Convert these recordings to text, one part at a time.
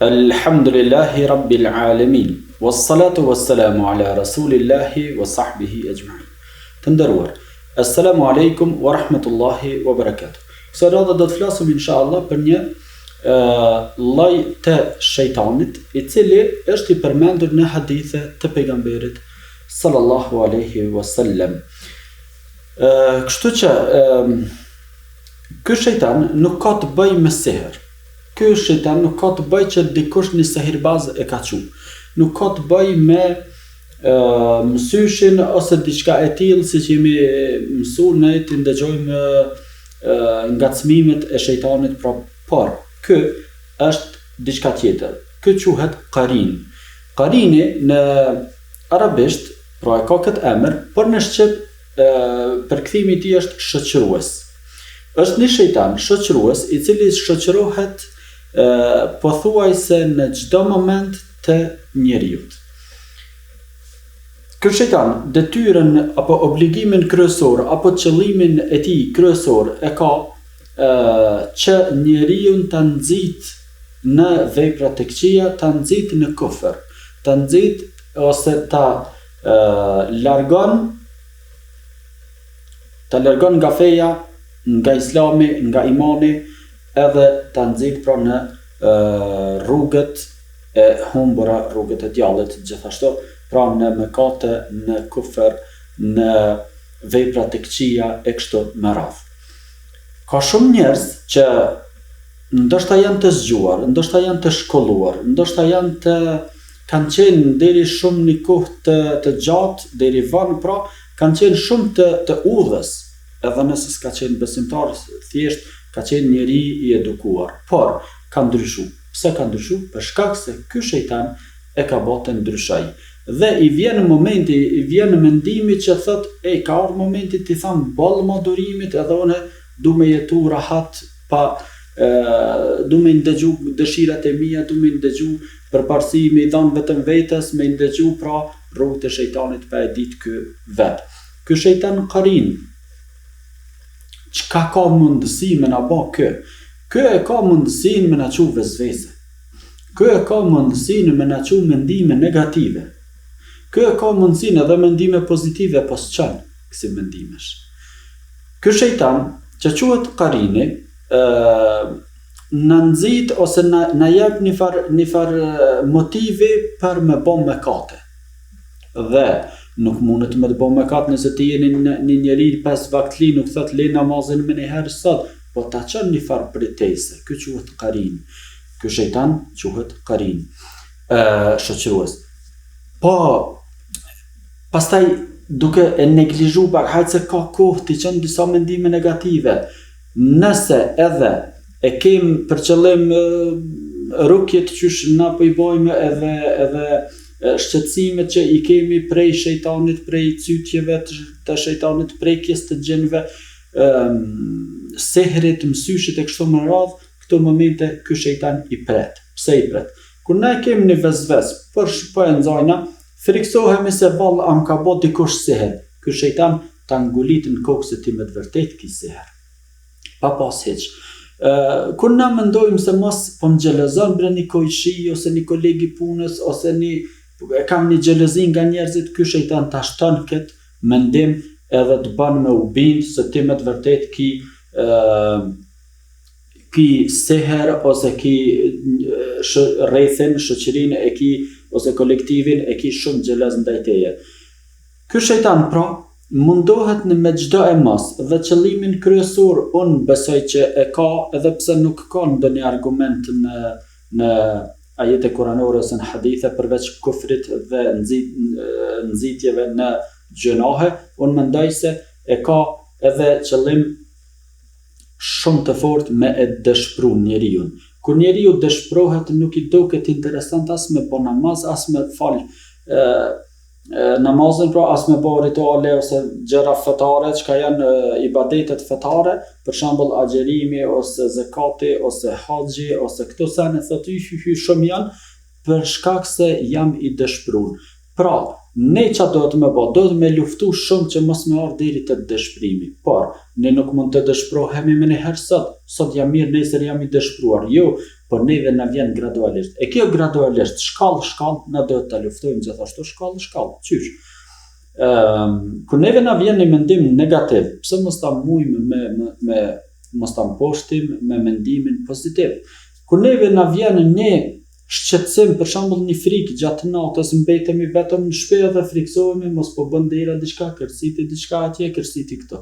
Elhamdulillahi Rabbil Alemin Wassalatu wassalamu ala Rasulillahi wa sahbihi ejmain Të nderuar Assalamu alaikum wa rahmetullahi wa barakatuh Kësaj radhe do të flasim inshallah për një lloj të shejtanit i cili është i përmendur në hadithe të pejgamberit sallallahu alaihi wasallam. Kështu që ky shejtan nuk ka të bëjë me sehr. Ky shejtan nuk ka të bëjë që dikush një sehirbaz e ka çu. Nuk ka të bëjë me mësyshin ose diçka e tillë siç jemi mësu ne t'i ndëgjojmë ngacmimet e shejtanit pra por ky është diçka tjetër. Ky quhet karin. Karini në arabisht pra e ka këtë emër, por në shqip përkthimi i tij është shoqërues. Është një shejtan shoqërues i cili shoqërohet pothuajse në çdo moment të njeriut. Ky shejtan detyrën apo obligimin kryesor apo qëllimin e tij kryesor e ka që njeriun ta nxit në vepra të këqija, ta nxit në kufër, ta nxit ose ta largon ta largon nga feja, nga Islami, nga imani, edhe ta nxit pra në rrugët e humbura, rrugët e djallit gjithashtu, pra në mëkate, në kufër, në vepra të këqija e kështu me radhë. Ka shumë njerëz që ndoshta janë të zgjuar, ndoshta janë të shkolluar, ndoshta janë të kanë qenë deri shumë një kohë të të gjatë, deri vonë pra, kanë qenë shumë të të udhës, edhe nëse s'ka qenë besimtar, thjesht ka qenë njeri i edukuar. Por, ka ndryshu. Pse ka ndryshu? Për shkak se ky shejtan e ka bo të ndryshojë. Dhe i vjen momenti, i vjen mendimi që thotë, ej, ka ardhë momenti t'i tham boll ma durimit edhe unë du me jetu rahat pa du me i ndëgju dëshirat e mia, du me i ndëgju përparësi me i dhanë vetëm vetes, me i ndëgju pra rrugët e shejtanit pa e ditë ky vet. Ky shejtan karin, çka ka mundësi me na ba ky? Ky e ka mundësinë me na çu vesvese. Ky e ka mundësinë me na çu mendime negative. Ky e ka mundësinë edhe mendime pozitive, po s'çon kësi mendimesh. Ky shejtan, që quhet Karini, ë na nxit ose na na jep një far një far motivi për me bo mëkate. Dhe nuk mundet me të bo mëkat nëse ti je një, një njeri pesvaktli nuk thot le namazin menjëherë sot, po ta çon një far pritese. Ky quhet Karin. Ky shejtan quhet Karin. Ë shoqërues. Po Pastaj duke e neglizhu pak, hajt se ka kohë t'i çon disa mendime negative. Nëse edhe e kem për qëllim rukjet qysh na po i bojmë edhe edhe shqetësimet që i kemi prej shejtanit, prej cytjeve të shejtanit, prekjes të xhinëve, sehrit, mësyshit e kështu me radhë, këto momente ky shejtan i pret. Pse i pret? Kur na e kemi një vesves, për po e nxajna, Frikësohemi se vallë a m'ka bo dikush sehr, ky shejtan ta ngulit në kokë se ti me të vërtetë ki sehr. Pa pas hiç. Ë kur na mendojmë se mos po më xhelozon bre një kojshi ose një koleg i punës ose një e kam një xhelozi nga njerëzit, ky shejtan ta shton këtë mendim edhe të bën me u bind se ti me të vërtetë ki ë ki sehr ose ki shë, rrethin, shoqërinë e ki ose kolektivin e ki shumë xheloz ndaj teje. Ky shejtan pra mundohet në me çdo e mos dhe qëllimin kryesor unë besoj që e ka edhe pse nuk ka ndonjë argument në në ajete kuranore ose në hadithe përveç kufrit dhe nxitjeve në gjynahe, unë mendoj se e ka edhe qëllim shumë të fortë me e dëshpru njeriun. Kur njeriu dëshprohet nuk i duket interesant as me bo namaz, as me fal e, namazin, pra as me bo rituale ose gjëra fetare, çka janë ibadetet fetare, për shembull agjërimi ose zekati ose haxhi ose këto sene thotë hy hy hy shumë janë për shkak se jam i dëshprun. Pra, ne ça duhet me bo? Duhet me luftu shumë që mos me ardhë deri te dëshprimi. Por, ne nuk mund të dëshprohemi menjëherë sot. Sot jam mirë, nesër jam i dëshpruar. Jo, Por neve na vjen gradualisht. E kjo gradualisht, shkallë shkallë, na duhet ta luftojmë gjithashtu shkallë shkallë. Qysh? Ëm, kur neve na vjen një mendim negativ, pse mos ta mujmë me, me, me mos ta mposhtim me mendimin pozitiv? Kur neve na vjen një shqetësim, për shembull një frikë gjatë natës, mbetemi vetëm në shtëpi edhe frikësohemi mos po bën dera diçka, kërciti diçka atje, kërciti këtu.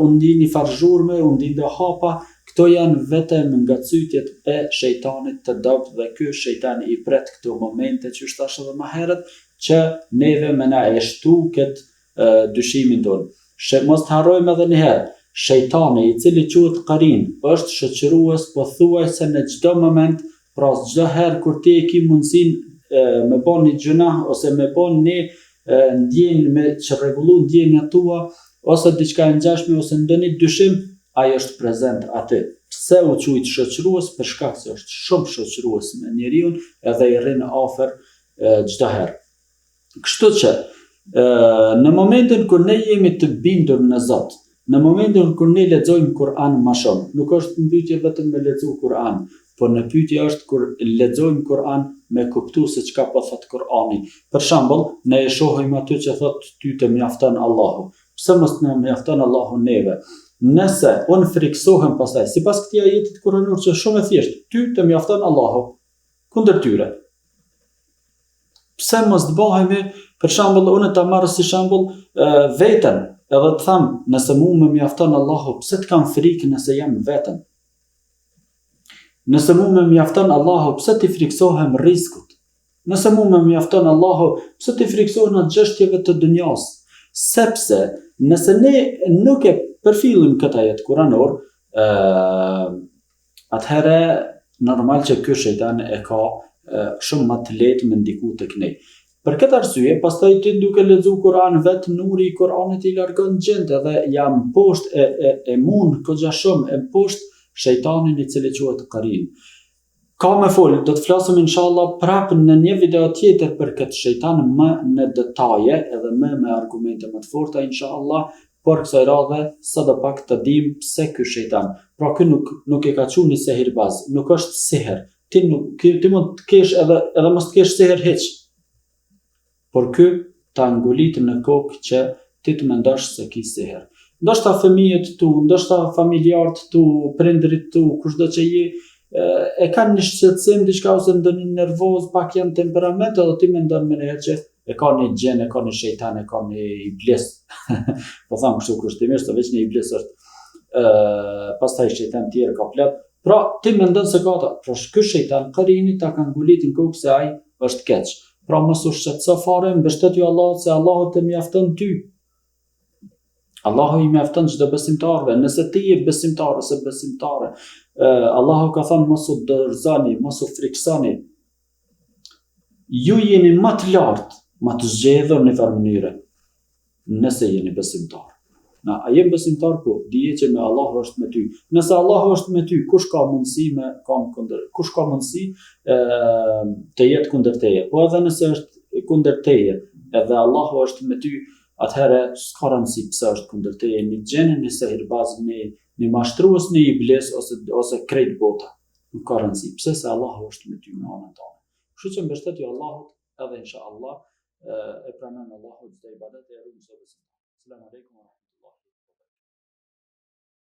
U ndi një farë zhurme, u ndi do hapa, këto janë vetëm nga cytjet e shejtanit të dobët dhe ky shejtan i pret këto momente qysh thashë edhe ma herët, që neve me na e shtu këtë dyshimin tonë. She mos të harrojmë edhe një herë, shejtani i cili quhet Karin, është shoqërues pothuajse në çdo moment, pra çdo herë kur ti e ki mundësinë me bo një gjynah ose me bo një ndjenjë me çrregullu ndjenjat tua ose diçka e ngjashme ose ndonjë dyshim, ai është prezent aty. Pse u quajt shoqërues? Për shkak se është shumë shoqërues me njeriun edhe i rrin afër çdo herë. Kështu që, në momentin kur ne jemi të bindur në Zot, në momentin kur ne lexojmë Kur'an ma shumë, nuk është në pyetje vetëm me lexu Kur'an, por në pyetje është kur lexojmë Kur'an me kuptu se çka po thotë Kur'ani. Për shembull, ne e shohim aty që thotë ty të mjafton Allahu. Pse mos të na mjafton Allahu neve? Nëse unë frikësohem pastaj, sipas këtij ajetit kuranor që është shumë e thjeshtë, ty të mjafton Allahu kundër tyre. Pse mos të bëhemi, për shembull, unë ta marr si shembull veten, edhe të them, nëse mu më mjafton Allahu, pse të kam frikë nëse jam vetëm? Nëse mu më mjafton Allahu, pse t'i frikësohem riskut? Nëse mu më mjafton Allahu, pse t'i frikësohem çështjeve të dynjas? Sepse nëse ne nuk e përfillim këtë ajet kuranor, ë atëherë normal që ky shejtan e ka shumë më të lehtë me ndiku tek ne. Për këtë arsye, pastaj ti duke lexu Kur'an vetë nuri i Kur'anit i largon xhint edhe ja mposht e e e mund goxha shumë e mposht shejtanin i cili quhet Karin. Ka me fol, do të flasim inshallah prapë në një video tjetër për këtë shejtan më në detaje edhe më me argumente më të forta inshallah, por kësaj radhe sado pak të dimë pse ky shejtan. Pra ky nuk nuk e ka çu një sehirbaz, nuk është siher. Ti nuk ti mund të kesh edhe edhe mos të kesh siher hiç. Por ky ta ngulit në kokë që ti të mendosh se ki siher. Ndoshta fëmijët tu, ndoshta familjarët tu, prindërit tu, kushdo që je, e kanë një shqetësim diçka ose ndonjë nervoz, pak janë temperament edhe ti mendon menjëherë që e ka një xhin, e ka një shejtan, e ka një iblis. po tham kështu kushtimisht, se veç një iblis është. Ë, pastaj shejtan tjerë ka plot. Pra, ti mendon se ka ata, pra ky shejtan karini ta ka ngulit në kokë se ai është keq. Pra mos u shqetëso fare, mbështetju Allahut se Allahu të mjafton ty. Allahu i mjafton çdo besimtarëve. Nëse ti je besimtar ose besimtare, Allahu ka thënë mos u dorëzoni, mos u frikësoni. Ju jeni më të lartë, më të zgjedhur në farë mënyre, nëse jeni besimtar. Na, a jemi besimtar po, dije që me Allahu është me ty. Nëse Allahu është me ty, kush ka mundësi me kanë kundër, kush ka mundësi e, të jetë kundër teje? Po edhe nëse është kundër teje, edhe Allahu është me ty, atëherë s'ka rëndësi pse është kundër teje, një xhin, një sehirbaz, një, një mashtrues, një iblis ose ose krejt bota. Nuk ka rëndësi. Pse se Allahu është me ty në anën tënde. Kështu që mbështetju Allahut edhe inshallah e pranon Allahu çdo ibadet e ruan çdo besimtar. Selam aleikum.